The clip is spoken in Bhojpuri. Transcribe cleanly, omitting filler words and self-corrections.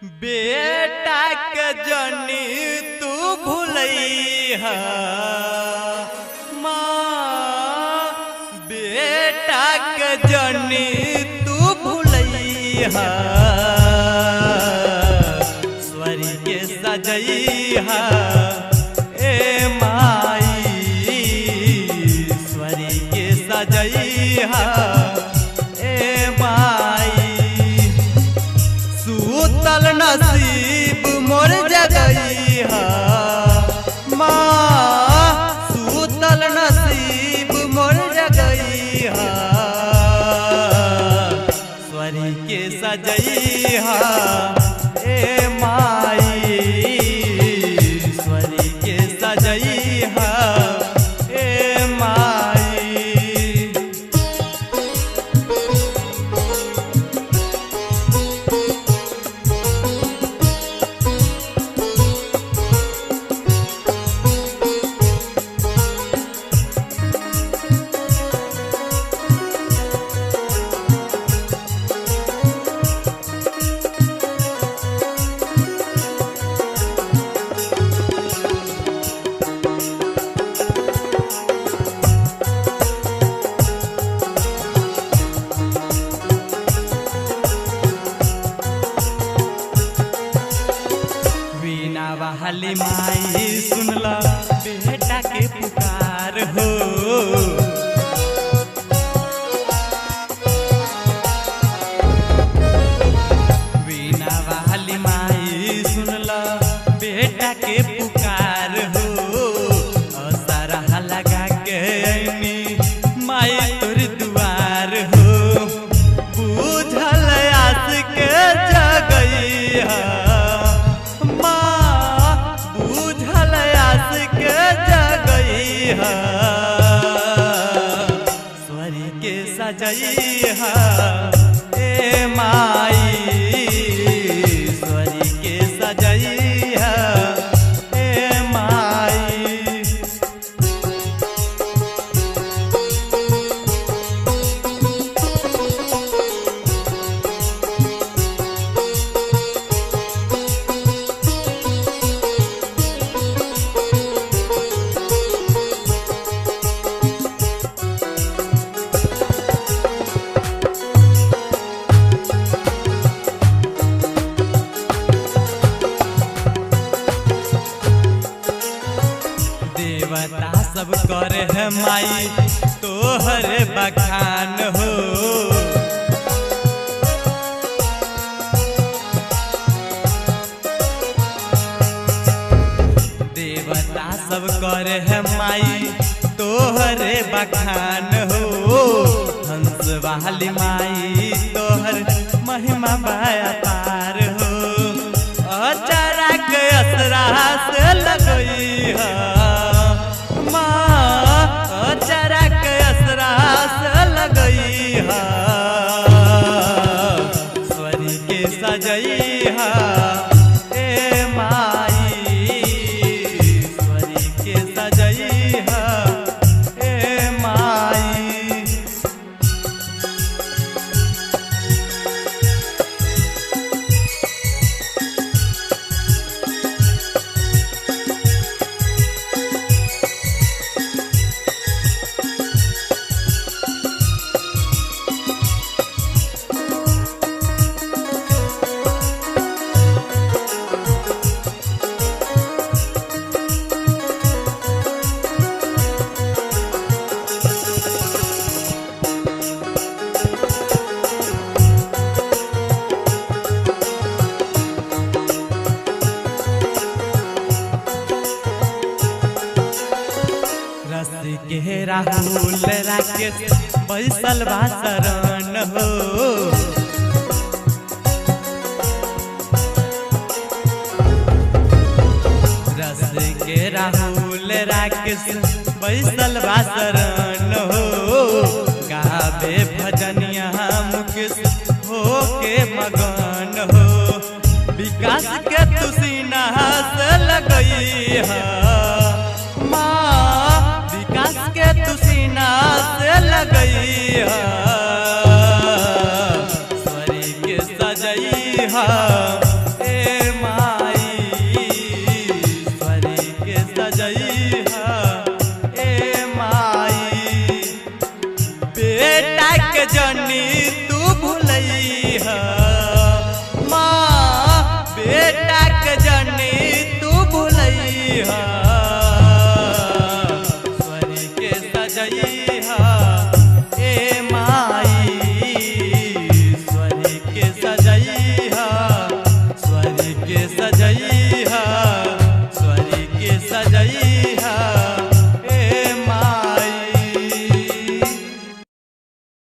बेटा के जनी तू भूलैहा माँ, बेटा के जनी तू भूलैहा, स्वर के सजैहा ए माई, स्वर के सजैहा ए माई। सूतल नसीब मोर जगैहा माँ, सूतल नसीब मोर जगैहा, स्वर के सजैहा ए माई, स्वर के सजैहा ए माई। वीणा वाली माई सुनला बेटा के पुकार हो, वीणा वाली माई सुनला बेटा के पुकार हो, असरा लगा के ऐनी माई तोर दुआर हो, बूझल आस के जगैहा माँ, बूझल आस के जगैहा, स्वर के सजैहा ए माई, स्वर के सजैहा ए माई। देवता सब करे है माई तोहर बखान हो, देवता सब करे है माई तोहर बखान हो, हंस वाली माई तोहर महिमा बाया पार हो, अचरा के असरा से लगैहा माँ, अचरा के असरा से लगैहा, स्वर के सजैहा ए माई, स्वर के सजैहा ए माई। रस के राहुल राकेश बैसल बा शरण हो, रस के राहुल राकेश बैसल बा शरण हो, गावे भजनिया मुकेश हो के मगन हो, विकास के तुसीना से लगैहा माँ, विकास के तुसीना से लगैहा, स्वर के सजैहा। बेटा के जनी तू भूलई ह।